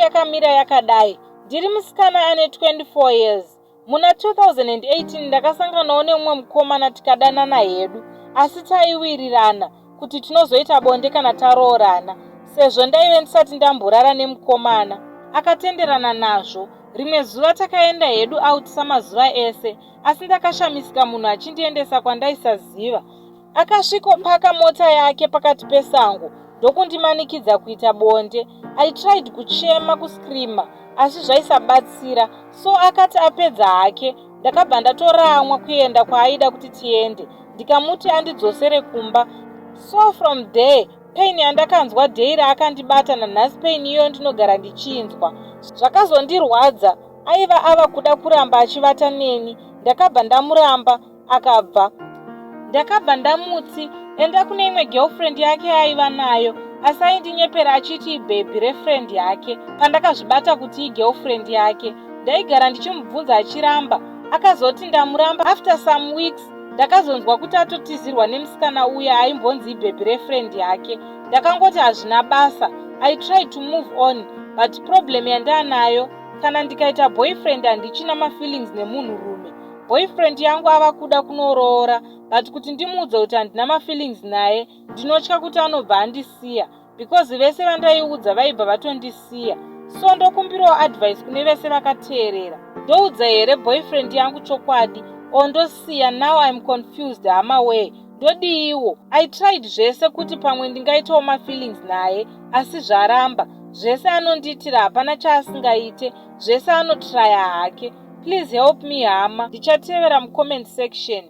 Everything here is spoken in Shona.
yakamira yakadai. Ndiri musikana ane 24 years. Muna 2018 ndakasanganawo nemumwe mukomana tikadanana hedu asi taiwirirana kuti tinozoita bonde kana taroorana sezvo ndaive ndisati ndamborara nemukomana. Akatenderana nazvo. Rimwe zuva takaenda hedu out samazuva ese asi ndakashamisika munhu achindiendesa kwandaisaziva. Akasvikopaka mota yake pakati pesango ndokundimanikidza kuita bonde. I tried kuchema kuscreamer asi zvaisabatsira so akati apedza hake ndakabva ndatoramwa kuenda kwaaida kuti tiende ndikamuti andidzosere kumba. So from there pain yandakanzwa day raakandibata nanhasi pain iyoyo ndinogara ndichinzwa. Zvakazondirwadza aiva ava kuda kuramba achivata neni ndakabva ndamuramba akabva ndakabva ndamuti enda kune imwe girlfriend yake yaaiva nayo asi aindinyepera achiti ibhebhi refriend yake pandakazvibata kuti igirlfriend yake ndaigara ndichimubvunza achiramba akazoti ndamuramba after some weeks ndakazonzwa kuti atotizirwa nemusikana uya aimbonzi ibhebhi refriend yake ndakangoti hazvina basa I tried to move on but problem yandaanayo kana ndikaita boyfriend handichina mafeelings nemunhurume boyfriend yangu ava kuda kunoroora but kuti ndimuudze kuti handina mafeelings naye ndinotya kuti anobva andisiya because vese vandaiudza vaibva vatondisiya so ndokumbirawo advice kune vese vakateerera ndoudza here boyfriend yangu chokwadi or ndosiya? Now I'm confused, hama wee, ndodiiwo? I tried zvese kuti pamwe ndingaitawo mafeelings naye asi zvaramba. Zvese anondiitira, hapana chaasingaite, zvese anotraya hake. Please help me, hama. Ndichatevera mucomment section.